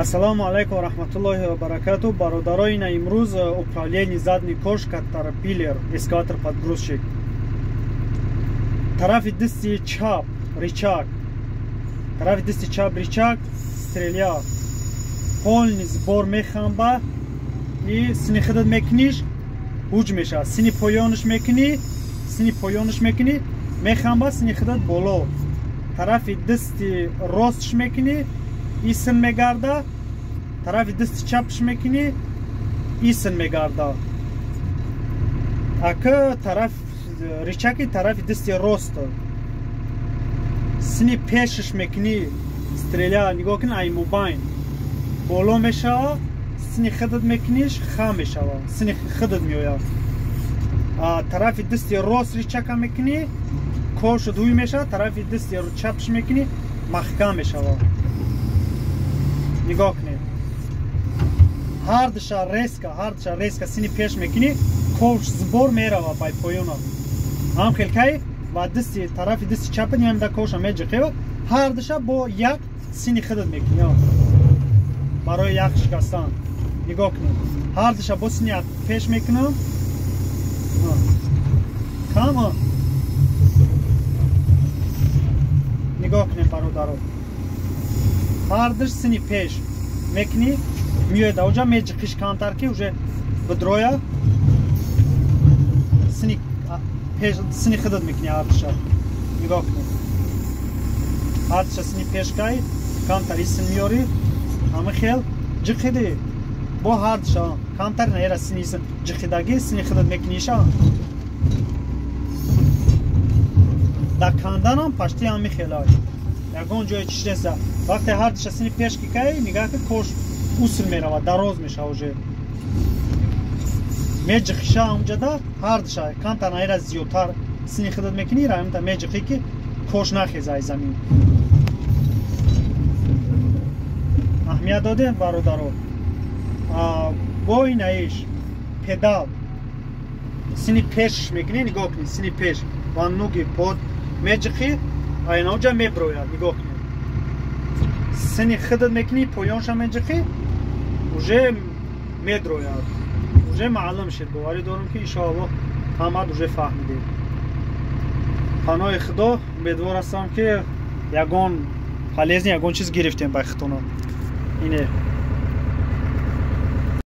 Ассалому алайкум ва раҳматуллоҳи ва баракату. Бародарои на имрӯз управление задний кош катерпиллер эскаватор подгрузчик. Тарафи дасти чап рычаг. Тарафи дасти чап рычаг стрелия. Полный сбор мехамба и сини худат мекуниш ҳуҷ мешавад. Сини поёнаш мекунӣ, сини поёнаш мекунӣ, мехамба сини худат боло. Тарафи дасти ростш мекунӣ, исм мегарда. Тарафи дасти чапш мекунӣ, исм мегарда. Ака тараф рычаги тарафи дасти рост. Сини пешш мекунӣ, стреля нигоҳ кун ай мобайн. Боло мешава, сини худат мекуниш, хам мешава. Сини худат меояд. Тарафи дасти рост рычага мекунӣ, кошу дуй мешава, тарафи дасти чапш мекунӣ, маҳкам мешава. Нигоҳ кунед. Ҳар душа резка сини пеш мекунӣ, кош сбор мерава бай поёна. Ҳам хелкай ва дасти тарафи дасти чапат ям да коша меҷиқева, ҳар душа бо як сини худат мекунӣ. Барои як шикастан. Нигоҳ кунед. Ҳар душа бо сини пеш мекунам. Кам. Нигоҳ кунед бародаро. Ҳар душ сини пеш мекунӣ, меояд ауҷа меҷиқиш камтар ки уже бидроя. Сини пеш сини худат мекунӣ ҳар душа. Нигоҳ кунед. Ҳар душа сини пеш кай, камтар исм меёрӣ, ҳама хел ҷиқидӣ. Бо ҳар душа камтар наера сини исм ҷиқидагӣ сини худат мекуниша. Дар канданам пашти ҳами хелай. Ягон ҷое чиш неста. Вақте ҳар душа сини пеш ки кай, нигаҳ ки кош усл меравад, дароз мешава уже. Меҷиқиша ҳамҷада ҳар душа камтар наера зиёдтар сини худат мекунӣ, рамта меҷиқӣ ки кош нахеза аз замин. Аҳамият додем бародаро. Бо инаиш педал сини пеш мекунӣ, нигоҳ кунӣ, сини пеш ва нуги под меҷиқӣ, айнаоҷа меброяд, нигоҳ кунед. Сини худат мекунӣ, поёнша меҷиқӣ, уже медрояд. Уже маълум шид. Боварӣ дорам ки иншоаллоҳ ҳамат уже фаҳмидед. Паноҳи Худо, умедвор ҳастам ки ягон полезни ягон чиз гирифтем ба хитона. Ине